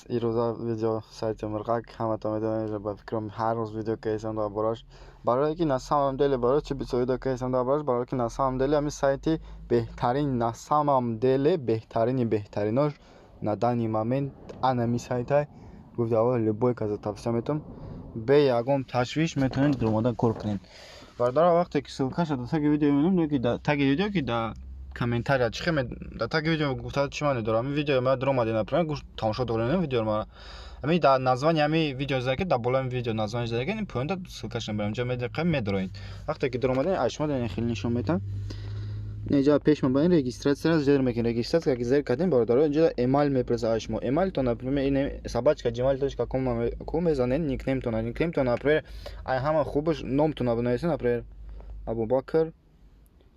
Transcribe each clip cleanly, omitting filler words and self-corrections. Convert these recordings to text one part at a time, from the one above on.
Ирӯза видео сайти мирғак. Ҳаматон медонед, ба фикрам, ҳар рӯз видео кардам дар бораш. Барое ки на самом деле, барои чи бисёр видео кардам дар бораш? Барое ки на самом деле ҳамин сайти беҳтарин, на самом деле беҳтарини беҳтаринош на данный момент анами сайтай. Гуфти аввал, любой каса тавсия метавам, бе ягон ташвиш метавонед омода кор кунед. Бародаро, вақте ки ссылкаша дар таги видео мебинем, ки дар таги видео, ки дар комментария чӣ хел дар таги видео гуфта, чӣ маъне дорад? Ҳамин видео ма дуромаде, например, гӯш тамошо дорем видеоро мара, ҳамин дар название ҳамин видео зада, ки дар болои видео название зада, ки поёнда ссылкаша мебарем, ҷо медиқем, медороед. Вақте ки дуромадем, аз шумо дар хеле нишон метавам. Инҷа пеш мабарем, регистрацияро зер мекунем. Регистрация ки зер кардем, бародаро, инҷа эмайл мепурсад аз шумо. Эмайлтон, например, ин @gmail.com мезанед, никнеймтона, никнеймтон, например, ай ҳама хубаш номтона бинависед, например, Абубакр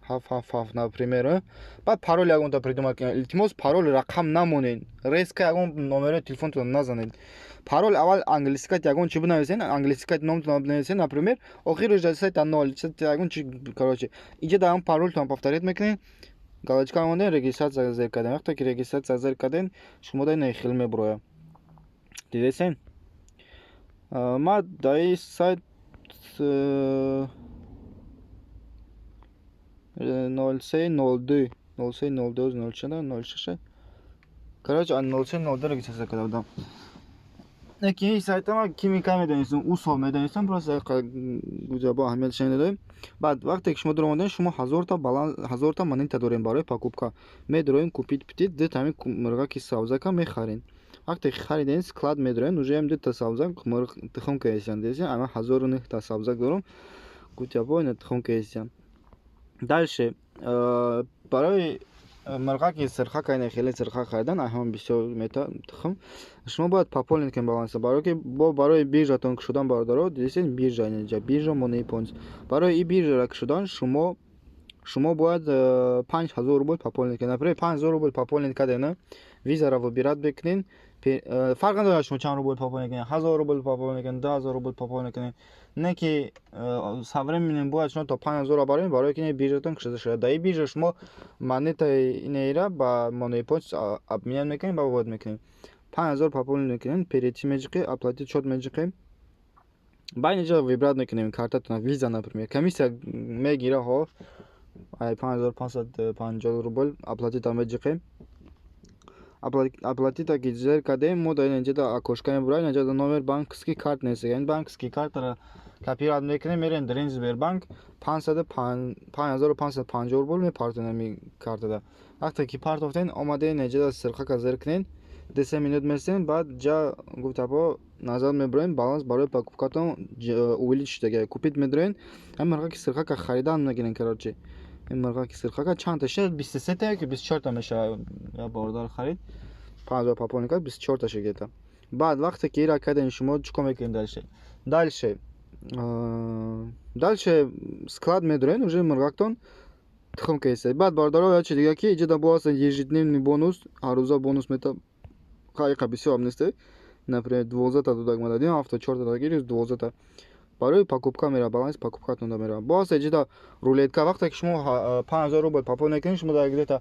777, например. Баъд парол ягонта придумать кунед. Илтимос, парол рақам намонед, резко ягон номерои телефонтон назанед. Парол аввал англискат ягон чи бинависед, англискат номтон бинависед, например, охираш сета нол ягон чи. Короче, инҷа дар ҳам паролтон повторить мекунед, галочка мондем, регистрация зер кардем. Вақте ки регистрация зер кардем, шумо дар ин хел мебурояд. Дидесен, ма дар ин сайт 03.02, 03.02, 04, 06, короче, 03.02 регистрация карда будам. Неки ин сайтама кими кай медонистам, ӯ сол медонистам, просто гуҷаба аҳамиятша надодем. Баъд вақте ки шумо дуромадем, шумо 1000-та баланс, 1000-та монета дорем барои покупка. Медороем, купить птиц, дута ҳамин мирғаки сабзака мехарем. Вақте ки харидем, склад медорем, уже ҳам дута сабзак мирғ тухм кардесиям. Дидесем, ама 1009-та сабзак дорам. Гуҷабо ина тухм кардесиям. Дальше, барои мирғаки сирхака, ина хеле сирха харидан, ҳама бисёр мета тухм, шумо бояд пополнить кунед баланса, барое ки бо барои биржатон кушодан. Бародаро, дидесед, биржа инҷа, биржа Moniepoint. Барои ин биржара кушодан шумо бояд 5000 рубл пополнить кунед. Например, 5000 рубл пополнить кардена, визара выбирать бикунед. Фарқ надорад шумо чанд рубл пополнить кунед, 1000 рубл пополнить кунед, 2000 рубл пополнить кунед, не ки со временем бояд шумо то 5000-ро бароед, барое ки биржатон кушода шавад. Дар ин биржа шумо монетаи инеира ба Moniepoint обменять мекунед ва вывод мекунед. 5000 пополнить мекунед, перейти меҷиқед, оплатить счет меҷиқед. Баъд инҷа выбрать мекунем картатона, виза, например. Комиссия мегира, ҳо, 5550 рубл. Оплатить меҷиқем. Оплатить ки зер кардем, мо дар инҷа окошка мебурад. Инҷа номер банковский карт нест. Ин банковский картаро копировать мекунем, мерем дар ин Сбербанк, 5550 рубл мепартонем ҳамин картада. Вақте ки партофтен, омаден, инҷа сирхака зер кунед, 2-3 минут местен, баъд ҷа гуфтапо назар мебурем, баланс барои покупкатон увеличить шуда. Купить медорен, ҳамин мирғаки сирхака харидан мегирен. Короче, ин мирғаки сирхака чандта шуд? 23-та ё 24-та мешавад. Я бародар харид, 5000 пополнить кард, 24-та шуд где-то. Баъд вақте ки ира кардем, шумо чӣ кор мекунед дальше? Дальше склад медорен, уже мирғактон тухм кесед. Баъд, бародаро, як чи дига, ки иҷода бо ҳаст ежедневный бонус, ҳаррӯза бонус мета. Хайқа бисёр ҳам несте, например, 12-та додак ма дадим, 74-та додак, 12-та барои покупка мера, баланс покупкатон мера. Боз иҷода рулетка. Вақте ки шумо 5000 рубл пополнить мекунед, шумо дар где-то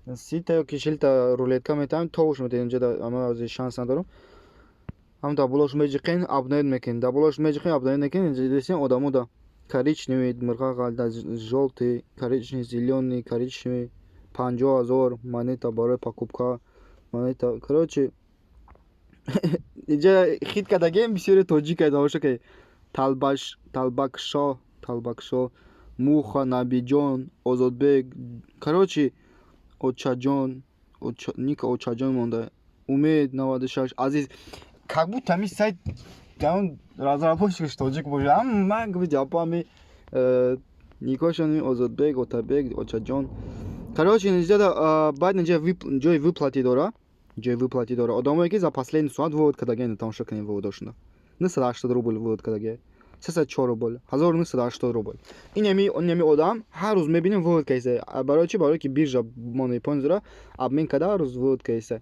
30-та ё ки 40-та рулетка метавонед тош метавонед. Инҷода ама шанс надорам. Ҳам дар болош меҷиқен, обновить мекунед, дар болош меҷиқен, обновить мекунед. Инҷа дидесем, одамо да коричневый мирға ғалда, жёлтый, коричневый, зелёный, коричневый, 50 000 монета барои покупка монета. Короче, инҷа хит кардагем, бисёре тоҷика тамошо кардед. Талбаш, Талбакшо, Талбакшо, Муха, Набиҷон, Озодбек, короче, Очаҷон, Ника Очаҷон монда, Умед 96, Азиз. Как будто ҳамин сайт разработчикаш тоҷик бошад. Ман гуфт, ами никошон Озодбек, Отабек, Очаҷон. Короче, инҷа баъд инҷа ҷои выплаты дора, ҷои выплаты дора. Одамое ки за последний соат вывод кардаген, тамошо кунем выводошона: 980 рубл вывод кардаге, 304 рубл, 1980 рубл. Инами одам ҳар рӯз мебинем, вывод кайса. Барои чи? Барое ки биржа Moniepoint обмен карда, ҳар рӯз вывод кайса,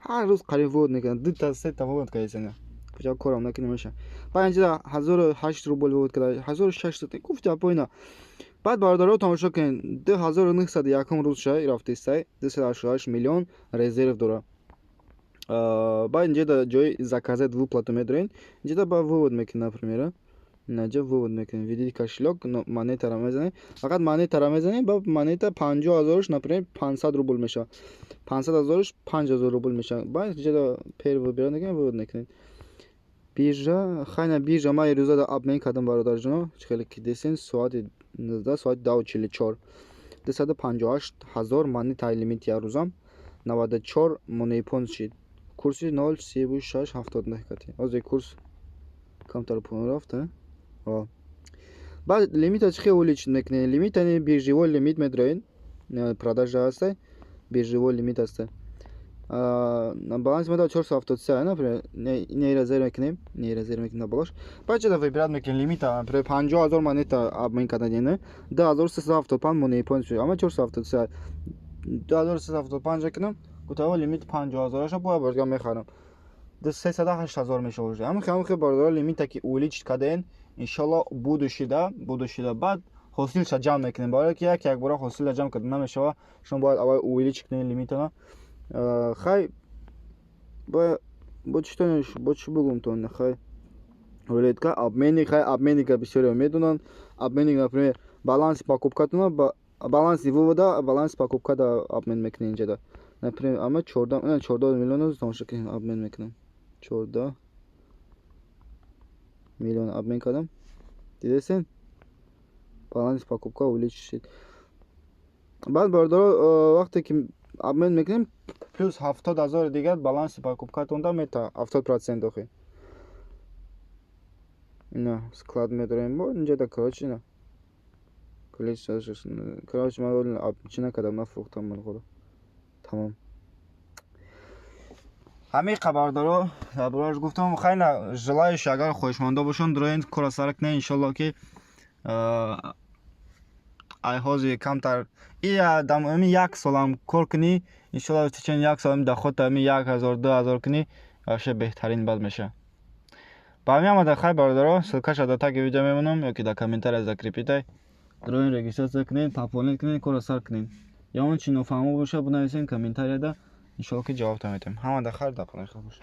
ҳар рӯз қариб вывод мекунад, дута, сета вывод кайса. Куҷа корам накунем меша. Баъд инҷа 1008 рубл вывод карда, 1600 гуфта поина. Баъд, бародаро, тамошо кунед, 2901 рӯз ша рафтисай, 288 миллион резерв дора. Баъд инҷа ҷои «Заказать выплату» медорем. Инҷа ба вывод мекунем, например, инҷа вывод мекунем, «Введите кошелёк», монетаро мезанем, фақат монетаро мезанем. Ба монета 50 0-ш, например, 500 рубл мешавад, 500 0-ш 5000 рубл мешавад. Баъд инҷа первый выбирать мекунем, вывод мекунем. Биржа хайна, биржа ман ирӯза обмен кардам, бародарҷоно. Чӣ хеле ки десен, соати 19, соати 10:44 258 000 монета лимити ярӯзам 94 Moniepoint шид. Курси 0,3679 кати. Ҳозир курс камтар поён рафт. Баъд лимита чӣ хел увеличить мекунед? Лимит яъне биржевой лимит медроед, продажа ҳастай, биржевой лимит ҳастай. Баланси мо 473, например, неира зер мекунем, неира зер мекунем болош. Баъд чида выбирать мекунем лимита, например, 50 000 монета обмен кардан, 2375 Moniepoint шуд, ама 473, 2375 мекунам. Гуфтаво, лимит 50 0-аша бояд бозгам мехарам, 308 000 мешавад уже. Ҳамин хел, бародаро, лимита ки увеличить карден, иншолло, будущий да баъд ҳосилша ҷамъ мекунем, барое ки як якбора ҳосилра ҷамъ карда намешава. Шумо бояд аввал увеличить кунед лимитона. Хай, бо бо чӣ бугумтон? Хай, рулетка, обменник. Хай, обменника бисёриҳо медонанд. Обменник, например, баланси покупкатона, баланси вывода, баланси покупкада обмен мекунед. Инҷада, например, ама 14 миллион тамошо кунед, обмен мекунам, 14 миллион обмен кардам. Дидесен, баланси покупка увеличить. Баъд, бародаро, вақте ки обмен мекунем, плюс 70 0-и дигар баланси покупкатонда мета, 70% охи. Ина склад медорем бо инҷада. Короче, ина короче, ман чӣ накардам, нафурӯхтам мурғоро. Тамом, ҳамин бародаро, дар борааш гуфтам. Хайна, желающий, агар хоҳишмандо бошанд, дроен, кора сар кунед. Иншолло, ки ай ҳозир камтар ами як солам кор кунӣ, иншолло, течение як сол доходта ами 1000, 2000 кунӣ, вообще беҳтарин бад мешавад. Ба ҳамин омада. Хай, бародаро, ссылкаша дар таги видео мемонам ё ки дар комментария закрепитай. Дроин, регистрация кунед, пополнить кунед, кора сар кунед. Ё он чи нофаҳмо боша, бинависен комментарияда, иншолло, ки ҷавобта метавем. Ҳамада хайр, дар паноҳи Худо бошед.